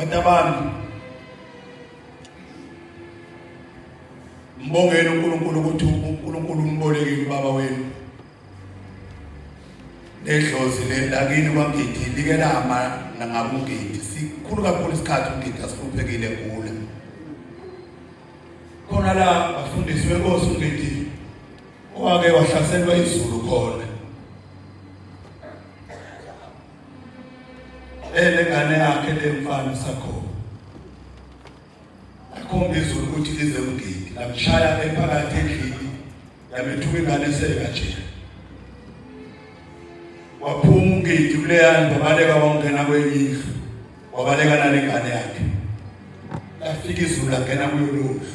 Bantabami, mbongeni uNkulunkulu ukuthi uNkulunkulu umbolekile ubaba wenu. Ledlozi lelakini kwaNgidi like lama nangakungidi. Sikhulu kakhulu isikhathi uNgidi asihluphekile gula. Khona la bafundisi wenkosi uNgidi owake wahlaselwa izulu khona. Elengane yakhe lemfana sakhona. Akhomba izulu ukuthi lize uNgidi, lamshaya ephakathi endlini, yamethuka ingane esekanje. Waphuma uNgidi kuleya ndlu, wabaleka wangena kwenye indlu, wabaleka nalengane yakhe. Lafika izulu langena kuyo leyo ndlu.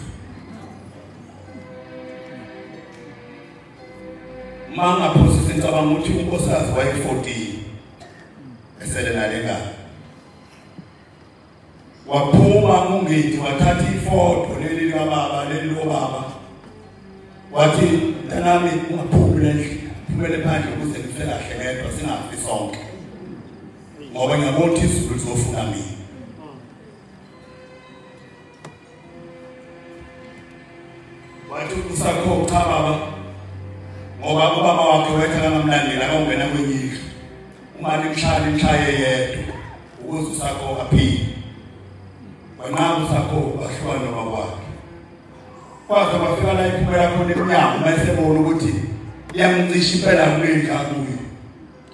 Uma ngaphosisi ngicabanga ukuthi unkosikazi waye-14 esele nalengane. Waphuma uNgidi wathatha ifoto leli likababa leli lobaba, wathi mntanami ungaphumi le ndlela, phumele phandle ukuze ngife kahle ngedwa singafi sonke, ngoba ngiyabona ukuthi izulu lizofuna mina. Wathi usakho cha baba, ngoba ubaba wakhe wethe kangamlandeli akawungena kwenye indlu, uma nimshaya nimshaye yedwa ukuze usakho aphile. Wanqaba usakho wahlukana nobaba wakhe. Kwaze kwafika la iphumela khona emnyango, uma esebona ukuthi liyamcisha impela kule ndlu akuyo,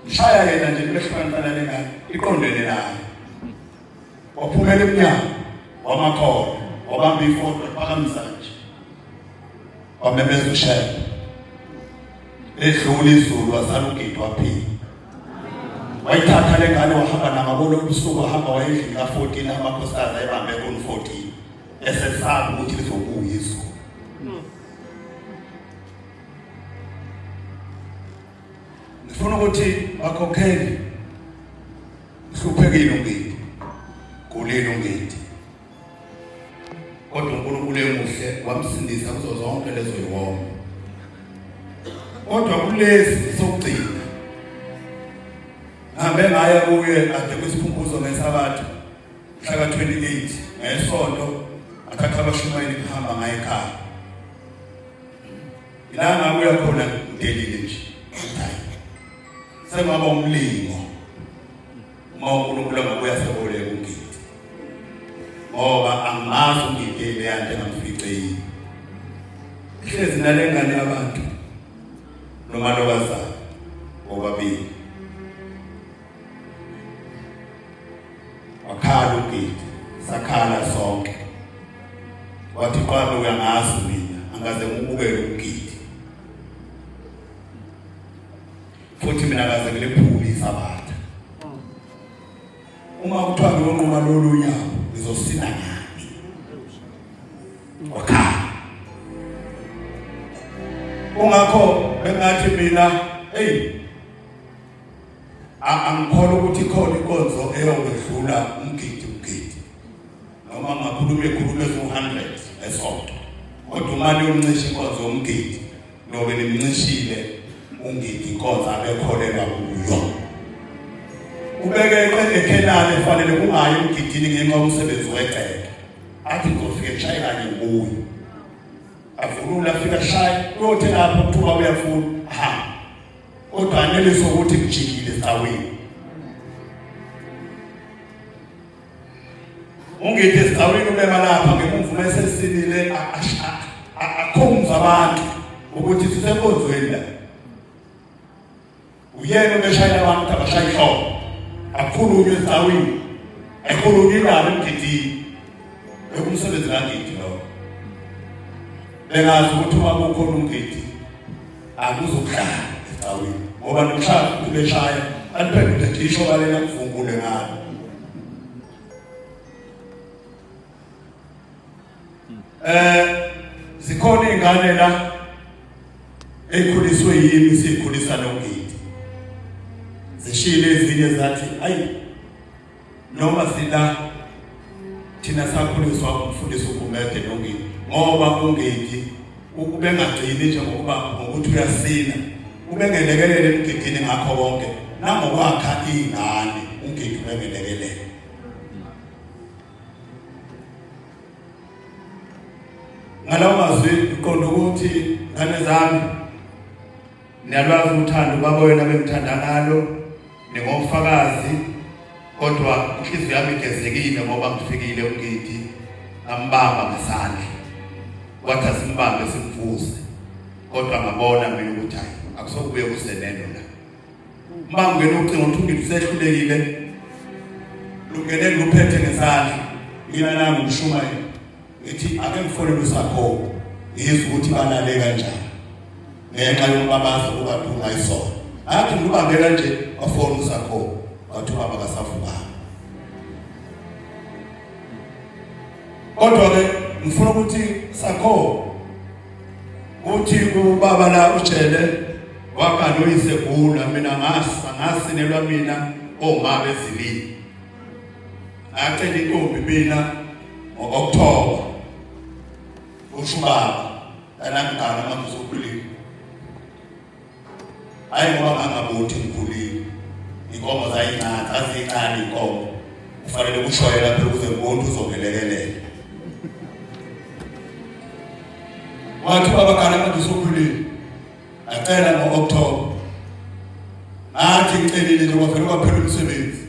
mshaya yena nje libehlukana nalengane iqondene naye. Waphumela emnyango wamakhona, wabamba ifoto waphakamisa nje, wamemeza uShembe. Ledlula izulu wasala uGidi waphila. Wayithatha le ngane wahamba nangabona ubusuku, wahamba wayendlini ka-14, amakhosikazi ayebambe kun-14, esesaba ukuthi lizobuya izulu. Ngifuna ukuthi bakhokheli, uhluphekile uNgidi, gulile uNgidi, kodwa uNkulunkulu emuhle wamsindisa kuzo zonke lezo yiwombe. Kodwa kulezi sokugcina ngihambe ngaya kuye kade kwisikhumbuzo ngeSabatha mhla ka-28 ngeSonto, athatha abashumayeli kuhamba ngaye ekhaya. Ila ngabuya khona ngidelile nje, sengaba umlingo uma uNkulunkulu angabuya seboleka uNgidi, ngoba angimazi uNgidi leyanto engamficile. Ihlezi nalengane yabantu nomalokazana bobabili. Wakhala uNgidi, sakhala sonke. Wathi qwabe uyangazi mina, angaze ngikubukele uNgidi, futhi mina akaze ngilephule iSabatha. Uma kuthiwa ngiyonquma lolu nyawo ngizosina ngani? Wakhala. Kungakho bengathi mina hey, angikholwa ukuthi ikhona inkonzo eyokwedlula umgidi umgidi, noma ngakhuluma ekhuluma ezu-100 esonto, kodwa uma niyomncisha inkonzo yomgidi nobe nimncishile uNgidi inkonzo abekholelwa kuyo. Ubeke ekhenani efanele kungayi emgidini ngenxa yomsebenzi wegceke, athi ngizofike ngishaye kanye ngibuye. Avulule afike ashaye, uyothi lapho kuthiwa uyafuna ha, kodwa aneliswe ukuthi kujikile esigcawini. Ungidi esigcawini ubeka lapha ngemumva uma esesinile akhumza abantu ukuthi sisenkonzweni la. Uyena ubeshayela abantu ukuthi abashaye ihlombe, akhulunywe esigcawini, akhulunywe indaba emgidini. Bekumsebenzi kaNgidi lowo. Bengazi ukuthi uma kukhona uNgidi akuzokudlala esigcawini, ngoba nomshaya ubeshaya aliphendule nje isho balena kuvungule ngalo. Zikhona izingane la ekhuliswe yimi, sikhulisa noNgidi. Zishile ezinye zathi ayi noma sila thina sakhuliswa umfundisi uGumede noNgidi, ngoba uNgidi ubengagcini nje ngokuba ngokuthi uyasina, ubengelekelele emgidini ngakho konke nangokwakha izingane. uNgidi ubengelekelele. Ngalawo mazwi ngiqonda ukuthi ngane zami niyalwazi uthando baba wena bengithanda ngalo, ningofakazi, kodwa inhliziyo yami igezekile ngoba ngifikile uNgidi ngambamba ngesandla, wathi asimbambe simvuse, kodwa ngabona mina ukuthi hayi akusokubuye kuseneno la. Uma ngena ucingo uthi uNgidi usehlulekile, lungene luphethe ngesandla, mina nami ngishumayela ngithi ake ngifonele uSakho ngizwe ukuthi balale kanjani ngenxa yombabazo okade ungayisona. Athi ngibambe kanje wafona uSakho wathi ubaba kasavukanga. Kodwa ke ngifuna ukuthi Sakho uthi ubaba la ujele wakhala uyisegula, mina ngasinelwa mina oma bezilini. Ngacela intombi mina ngo-October usho ubaba kanangigana manje usukhulile. Hayi ngoba ngangabuthi ngikhulile, inkomo zayincane, zazincane inkomo, kufanele kushoyela phela ukuze ngibone uzongelekelela. Wathi baba gana manje usukhulile, ngacela ngo-October. Ngathi ngicelile nje kwavele kwaphela umsebenzi.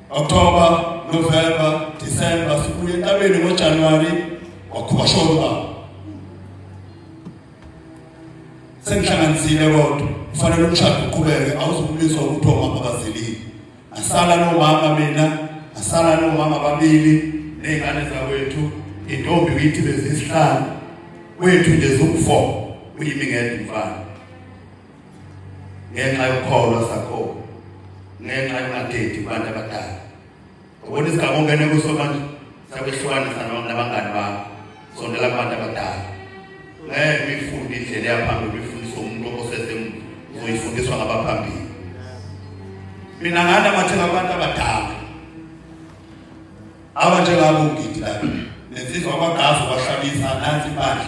October, November, December, sibuye entabeni ngoJanuary washona ubaba. Sengihlanganisile kodwa kufanele umshado uqhubeke, awuzukubizwa ukuthi omama bazilile. Asala nomama mina, asala nomama ababili nezingane zakwethu, intombi ngithi bezisihlanu kwethu nje zuku4 uyimi ngedwa umfana. Ngenxa yokukholwa Sakho, ngenxa yokungadedi kubantu abadala. Ubona isigaba ongene kuso manje sakwehlukanisa nabangani bakho, sondela kubantu abadala. Ngeke uyifunde indlela yaphambili, uyifundiswe umuntu osesemva, uzoyifundiswa ngabaphambili. Mina nganamathela kubantu abadala abanjengabo uNgidi lapha nensizwa kwagazi kwahlabisa nansi ibandla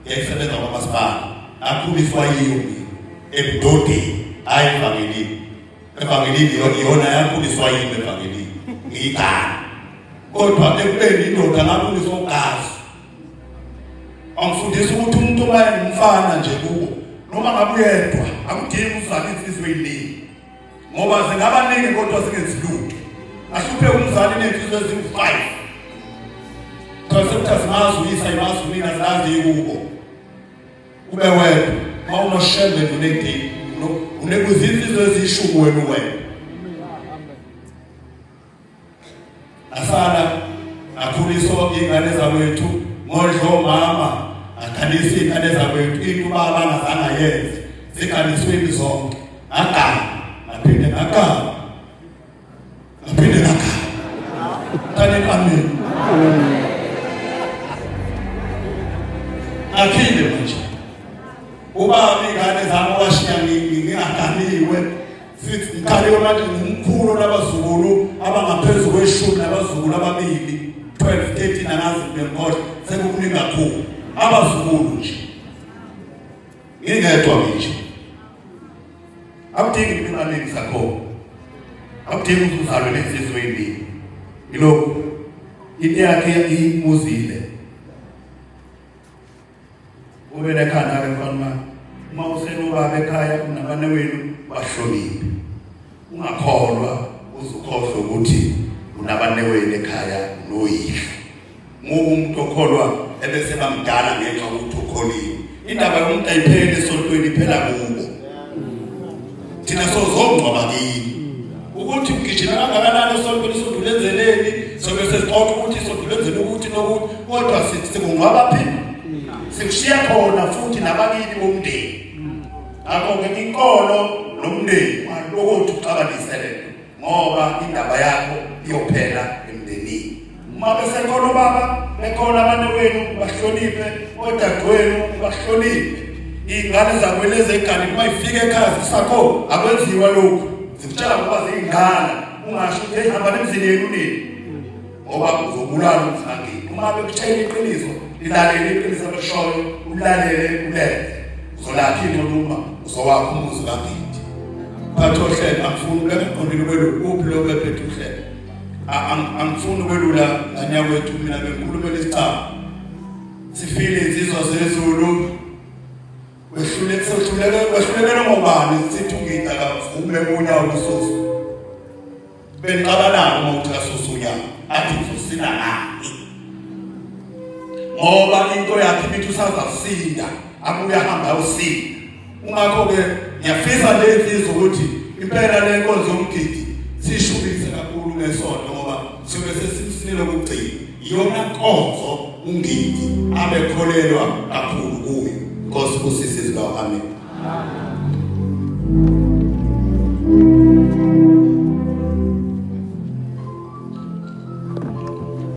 yayisebenza kwamasipala, akhuliswa yiyo mina ebudodeni, hayi evangelini. Evangelini iyona yakhuliswa yimi evangelini, ngiyigana. Kodwa ekubeni indoda ngakhuliswa ugazi. Angifundisa ukuthi umuntu uma engumfana nje kubo noma ngabe uyedwa akudingi uzale insizwa eyiningi, ngoba zingabaningi kodwa zingenzi lutho. Ahlupheke umzali ney'nsizwa eziwu-5 sekuthi azimazi uyisa imazi unina zazi kubo, ube wedwa. Uma unoshembe nje unedini unekuzinsizwa eziyishumi wena uwedwa. Asala akhuliswa iy'ngane zakwethu ngodla omama, akhalisa iy'ngane zakwethu into ubaba angazange ayenze, ziganiswe zonke. Ngagana ngaphinde ngagana ngaphinde ngagana. Mntaneni amen. Ngaphinde manje ubaba iy'ngane zami washiya ngingaganiwe, ngiqaliwe manje ngumkhulu nabazukulu abangaphezu kweshumi nabazukulu ababili, 12 13 angazi ngikhohle, sekukuningi kakhulu abazukulu nje, ngingedwa nje. Akudingi iminingi Sakho, akudingi ukuthi uzalwe nensizwa eyimbili. Yilokhu into yakhe imuzile. Ube nekhanda-ke mfana, uma usenobaba ekhaya unabane wenu bahloniphe, ungakholwa uzukhohlwe ukuthi unabane wenu ekhaya noyihlo. Ngoba umuntu okholwa ebese bamdala ngenxa yokuthi ukholiwe. Indaba yomuntu ayipheli esontweni, iphela kubo. Thina sozongcwaba kini. Ukuthi ugijima kangakanani esontweni, isonto lenzeleni, sobe sesixoxa ukuthi isonto lenzele ukuthi nokuthi, kodwa sikungcwaba phi? Sikushiya khona futhi nabakini bomndeni. Ngakho-ke inkolo nomndeni alokuthi uxabanise lento, ngoba indaba yakho iyophela emndenini. Uma besekhona ubaba, bekhona abantu wenu bahloniphe, odadewenu bahloniphe. Iy'ngane zakwelezi eganini uma ifika ekhaya Sakho akwenziwa lokhu, zikutshela ngoba ziyingane, ungasho ukuthi hey hamba nemzini yenu nini, ngoba uzobulala umzangeni. Uma bekutshela iqiniso, lilalele iqiniso abalishoyo, ulalele ulenze, uzolakha into noma uzowakha umuzi kaNgidi. Phatha uhlelo, angifuni ubengiqondile ukwelula uphi lo bephethe uhlelo. Angifuni ukwelula ngane yakwethu, mina bengikhulumela isicaba. Sifile insizwa zezulu, wehluleke wehluleke ngobani sithi ungida kavume unyawo lususu. Benixabana uma uthi kasusa unyawo, athi uzosina ngani? Ngoba into yakhe imithi usazasinda, abuye ahamba ayosinda. Ungakho-ke ngiyafisa nje insizwa ukuthi impela le nkonzo yomgidi sishubise kakhulu ngesonto, ngoba siyobe sesimsinile ukugcina. Iyona nkonzo uNgidi abekholelwa kakhulu kuyo. Nkosi busise izwi lawo. Amen.